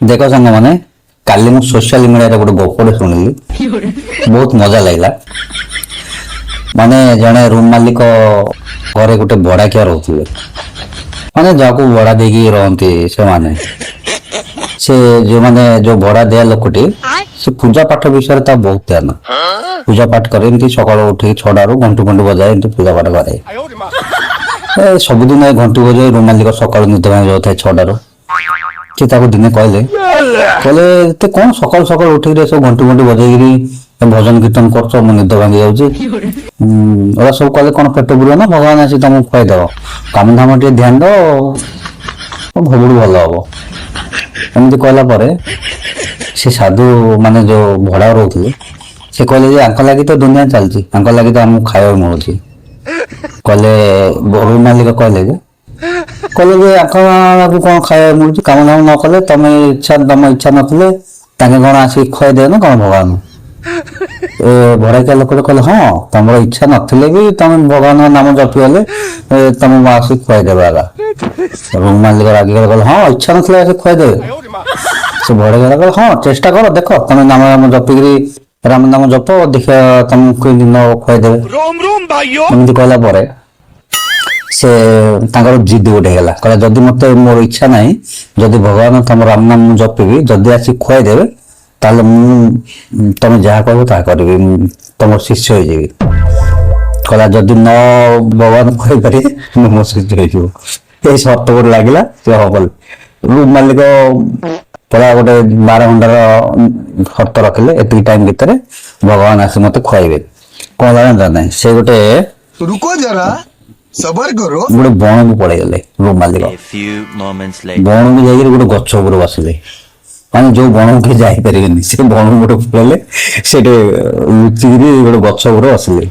ଦେଖ ସାଙ୍ଗମାନେ, କାଲି ମୁଁ ସୋସିଆଲ ମିଡ଼ିଆରେ ଗୋଟେ ଗପଟେ ଶୁଣିଲି, ବହୁତ ମଜା ଲାଗିଲା। ମାନେ ଜଣେ ରୁମ୍ ମାଲିକ ଘରେ ଗୋଟେ ଭଡ଼ାକିଆ ରହୁଥିଲେ, ମାନେ ଯାହାକୁ ଭଡ଼ା ଦେଇକି ରହନ୍ତି ସେମାନେ। ସେ ଯୋଉମାନେ ଯୋଉ ଭଡ଼ା ଦିଆ ଲୋକଟି, ସେ ପୂଜା ପାଠ ବିଷୟରେ ତା ବହୁତ ଧ୍ୟାନ। ପୂଜା ପାଠ କରେ, ଏମିତି ସକାଳୁ ଉଠିକି 6ଟାରୁ ଘଣ୍ଟୁ ଘଣ୍ଟୁ ବଜାଏ, ଏମିତି ପୂଜା ପାଠ କରେ। ଏ ସବୁଦିନ ଏ ଘଣ୍ଟୁ ବଜାଇ ରୁମ୍ ମାଲିକ ସକାଳୁ ନିଦ ଭାଙ୍ଗି ଯାଉଥାଏ 6ଟାରୁ। ସେ ତାକୁ ଦିନେ କହିଲେ, ଏତେ କଣ ସକାଳୁ ସକାଳୁ ଉଠିକିରି ସବୁ ଘଣ୍ଟୁ ଘଣ୍ଟୁ ବଜେଇକିରି ଭଜନ କୀର୍ତ୍ତନ କରୁଛ, ମୋ ନିଦ ଭାଙ୍ଗି ଯାଉଛି। ଏଗୁଡ଼ା ସବୁ କଲେ କଣ ପେଟ ପୁରିବ ନା ଭଗବାନ ଆସି ତମକୁ ଖୁଆଇଦବ? କାମ ଧାମ ଟିକେ ଧ୍ୟାନ ଦବ, ସବୁଠୁ ଭଲ ହବ। ଏମିତି କହିଲା ପରେ ସେ ସାଧୁ, ମାନେ ଯୋଉ ଭଡା ରହୁଥିଲେ, ସେ କହିଲେ ଯେ ଆଙ୍କ ଲାଗି ତ ଦୁନିଆ ଚାଲିଛି, ଆଙ୍କ ଲାଗି ତ ଆମକୁ ଖାଇବାକୁ ମିଳୁଛି। କହିଲେ, ରୁମ୍ ମାଲିକ କହିଲେ ଯେ ଆଙ୍କ କଣ ଖାଇବାକୁ ମିଳୁଛି? କାମ ଧାମ ନ କଲେ, ତମ ଇଚ୍ଛା ନଥିଲେ ତାଙ୍କେ କଣ ଆସିକି ଖୁଆଇଦେବେ ନା କଣ ଭଗବାନ? ଏ ଭଡ଼ାକିଆ ଲୋକଟେ କହିଲେ, ହଁ, ତମର ଇଚ୍ଛା ନଥିଲେ ବି ତମେ ଭଗବାନଙ୍କ ନାମ ଜପିଗଲେ ତମକୁ ଆସିକି ଖୁଆଇଦେବେ ଆଗା। ରୁମ୍ ମାଲିକ ରାଗିଗଲେ, କହିଲେ, ହଁ, ଇଚ୍ଛା ନଥିଲେ ଆସିକି ଖୁଆଇଦେବେ? ସେ ଭଡ଼ାକିଆ କହିଲେ, ହଁ, ଚେଷ୍ଟା କର, ଦେଖ, ତମେ ନାମ ନାମ ଜପିକିରି, ରାମ ନାମ ଜପ, ଦେଖିବା ତମକୁ କେମିତି ନ ଖୁଆଇଦେବେ। रोम रोम भाइयों। ଏମିତି କହିଲା ପରେ ସେ ତାଙ୍କର ଜିଦି ଗୋଟେ ହେଇଗଲା। କହିଲା, ଯଦି ମତେ ମୋର ଇଚ୍ଛା ନାହିଁ, ଯଦି ଭଗବାନ ତମ ରାମ ନାମ ମୁଁ ଜପିବି, ଯଦି ଆସି ଖୁଆଇଦେବେ, ତାହେଲେ ମୁଁ ତମେ ଯାହା କହିବ ତାହା କରିବି, ମୁଁ ତମର ଶିଷ୍ୟ ହେଇଯିବି। କହିଲା, ଯଦି ନ ଭଗବାନ ଖୁଆଇ ପାରିବେ, ମୁଁ ମୋ ଶିଷ୍ୟ ହେଇଯିବ। ଏଇ ସର୍ତ୍ତ ଗୋଟେ ଲାଗିଲା। ସେ ହଁ କଲେ। ରୁମ୍ ମାଲିକ ପୁରା ଗୋଟେ 12 ଘଣ୍ଟାର ସର୍ତ୍ତ ରଖିଲେ, ଏତିକି ଟାଇମ ଭିତରେ ଭଗବାନ ଆସି ମତେ ଖୁଆଇବେ। କଣ ହେଲା ଜାଣିଛ ନାହିଁ? ସେ ଗୋଟେ रुको जरा, सबर करो। ଗୋଟେ ବଣକୁ ପଳେଇଗଲେ ରୁମ୍ ମାଲିକ। A few moments later. ବଣକୁ ଯାଇକିରି ଗୋଟେ ଗଛ ଉପରେ ବସିଲେ, ମାନେ ଯୋଉ ବଣକୁ କେହି ଯାଇପାରିବେନି, ସେ ବଣକୁ ଗୋଟେ ପଳେଇଲେ। ସେଠି ଲୁଚିକିରି ଗୋଟେ ଗଛ ଉପରେ ବସିଲେ।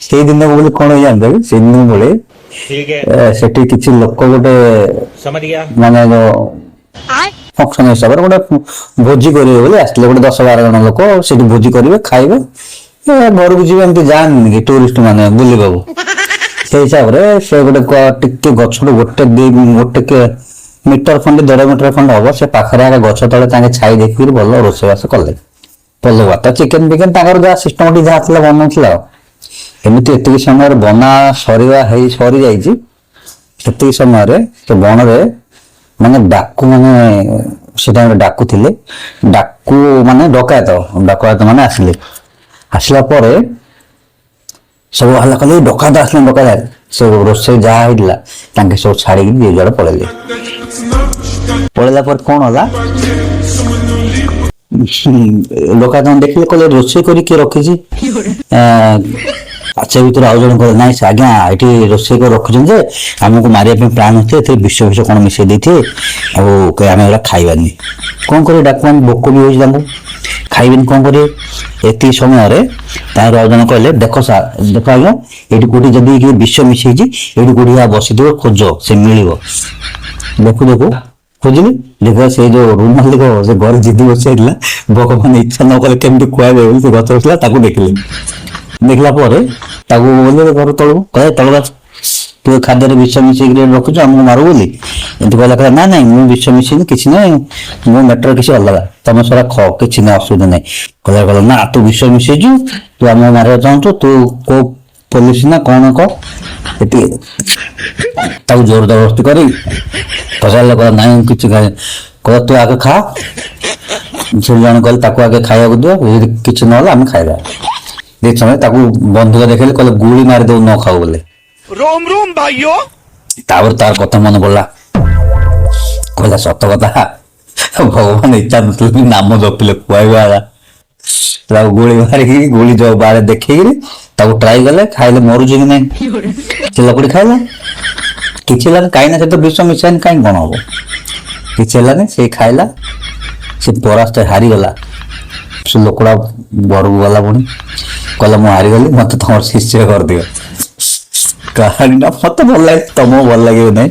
ସେଇ ଦିନକୁ ବୋଲି କଣ ଜାଣିଛ କି? ସେଇ ଦିନ ଭଳି ठीक है। ସେଠି କିଛି ଲୋକ ଗୋଟେ समझ गया। ମାନେ ଯୋଉ ଫଙ୍କସନ ହିସାବରେ ଗୋଟେ ଭୋଜି କରିବେ ବୋଲି ଆସିଥିଲେ। ଗୋଟେ 10-12 ଜଣ ଲୋକ ସେଠି ଭୋଜି କରିବେ, ଖାଇବେ, ଘରକୁ ଯିବେ। ଏମିତି ଯାଆନ୍ତିନି କି ଟୁରିଷ୍ଟ ମାନେ ବୁଲିବାକୁ? ସେଇ ହିସାବରେ ସେ ଗୋଟେ ଟିକେ ଗଛରୁ ଗୋଟେ ଦି ଗୋଟେ ମିଟର ଖଣ୍ଡେ, 1.5 ମିଟର ଖଣ୍ଡେ ହବ, ସେ ପାଖରେ ଆଗ ଗଛ ତଳେ ତାଙ୍କେ ଛାଇ ଦେଖିକିରି ଭଲ ରୋଷେଇବାସ କଲେ। ପଲଉ ଭାତ, ଚିକେନ ଫିକେନ, ତାଙ୍କର ଯାହା ସିଷ୍ଟମ ଯାହା ଥିଲା ବନଉଥିଲା। ଆଉ ଏମିତି ଏତିକି ସମୟରେ ବନା ସରିବା ହେଇ ସରିଯାଇଛି, ସେତିକି ସମୟରେ ସେ ବଣରେ ମାନେ ଡାକୁ ମାନେ ସେ ଟାଇମରେ ଡାକୁଥିଲେ, ଡାକୁ ମାନେ ଡକାୟତ, ଡକାୟତ ମାନେ ଆସିଲେ। ଆସିଲା ପରେ ସବୁ ହଲ୍ଲା କଲେ, ଡକାୟତ ଆସିଲେ, ଡକାୟତ। ସେ ରୋଷେଇ ଯାହା ହେଇଥିଲା ତାଙ୍କେ ସବୁ ଛାଡିକି ଯିଏ ଯୁଆଡେ ପଳେଇଲେ। ପଳେଇଲା ପରେ କଣ ହେଲା? ଡକାୟତ ମାନେ ଦେଖିଲେ, କହିଲେ, ରୋଷେଇ କରି କିଏ ରଖିଛି? ସେ ଭିତରୁ ଆଉ ଜଣେ କହିଲେ, ନାଇଁ ଆଜ୍ଞା, ଏଠି ରୋଷେଇ କରି ରଖୁଛନ୍ତି ଯେ ଆମକୁ ମାରିବା ପାଇଁ ପ୍ଲାନ୍ ଅଛି, ଏଥିରେ ବିଷ ବିଷ କଣ ମିଶେଇ ଦେଇଥିବେ, ଆଉ ଆମେ ଏଗୁଡ଼ା ଖାଇବାନି। କଣ କରିବେ? ଡାକୁମାନେ ଭୋକ ବି ହଉଛି ତାଙ୍କୁ, ଖାଇବେନି, କଣ କରିବେ? ଏତିକି ସମୟରେ ତାଙ୍କର ଆଉ ଜଣେ କହିଲେ, ଦେଖ ସାର୍, ଦେଖ ଆଜ୍ଞା, ଏଇଠି କୋଉଠି ଯଦି କିଏ ବିଷ ମିଶେଇଛି, ଏଇଠି କୋଉଠି ବସିଥିବ, ଖୋଜ, ସେ ମିଳିବ। ଦେଖୁ ଦେଖୁ ଖୋଜିଲି, ଦେଖ, ସେ ଯୋଉ ରୁମ୍ ମାଲିକ ସେ ଘରେ ଜିଦି ବସିଯାଇଥିଲା, ଭଗବାନ ଇଚ୍ଛା ନ କଲେ କେମିତି ଖୁଆଇବେ ବୋଲି ସେ ଗଛ ବସିଲା, ତାକୁ ଦେଖିଲେ। ଦେଖିଲା ପରେ ତାକୁ ବୋଲେ ଘର ତଳକୁ, କହିଲେ, ତଳକୁ ଆସ, ତୁ ଏ ଖାଦ୍ୟରେ ବିଷ ମିଶେଇକି ରଖୁଛୁ ଆମକୁ ମାରୁ ବୋଲି। ଏମିତି କହିଲା। କହିଲା, ନା ନାଇଁ, ମୁଁ ବିଷ ମିଶେଇନି, କିଛି ନାହିଁ, ମୋ ମ୍ୟାଟର କିଛି ଅଲଗା, ତମେ ସେଟା ଖ, କିଛି ନାହିଁ, ଅସୁବିଧା ନାହିଁ। କହିଲା, ନା, ତୁ ବିଷ ମିଶେଇଛୁ, ତୁ ଆମକୁ ମାରିବାକୁ ଚାହୁଁଛୁ, ତୁ କୋଉ ପୋଲିସ ନା କଣ କହ। ଏତିକି ତାକୁ ଜୋର ଜବରଦସ୍ତି କରି ପଚାରିଲେ। କହିଲା, ନାଇଁ, ମୁଁ କିଛି ଖାଇ। କହିଲା, ତୁ ଆଗେ ଖା। ସେ ଜଣେ କହିଲେ, ତାକୁ ଆଗେ ଖାଇବାକୁ ଦିଅ, ଯଦି କିଛି ନହେଲେ ଆମେ ଖାଇବା। ଦେଖ ସମୟ ତାକୁ ବନ୍ଧୁକ ଦେଖେଇଲେ, କହିଲେ, ଗୁଳି ମାରିଦେବୁ ନ ଖାଉ ବୋଲେ। रोम रोम भाइयों। ତାପରେ ତାର କଥା ମନେ ପଡିଲା। କହିଲା, ସତ କଥା, ଭଗବାନ ଇଚ୍ଛା ନଥିଲେ ବି ନାମ ଜପିଲେ ଖୁଆଇବା। ତାକୁ ଗୁଳି ମାରିକି, ଗୁଳି ଯୋଉ ବାହାରେ ଦେଖେଇକିରି ତାକୁ ଟ୍ରାଇ କଲେ, ଖାଇଲେ ମରୁଛି କି ନାହିଁ। ସେ ଲୋକଟି ଖାଇଲା, କିଛି ହେଲାନି। କାହିଁକି ନା ସେ ତ ବିଷ ମିଶାଇନି, କାହିଁ କଣ ହବ? କିଛି ହେଲାନି। ସେ ଖାଇଲା, ସେ ପରାସ୍ତ ହାରିଗଲା। ସେ ଲୋକଟା ଘରକୁ ଗଲା, ପୁଣି କହିଲା, ମୁଁ ହାରିଗଲି, ମତେ ତମର ଶିଷ୍ୟ କରିଦିଅ। କାହାଣୀଟା ମତେ ଭଲ ଲାଗେ, ତମକୁ ଭଲ ଲାଗିବ ନାହିଁ।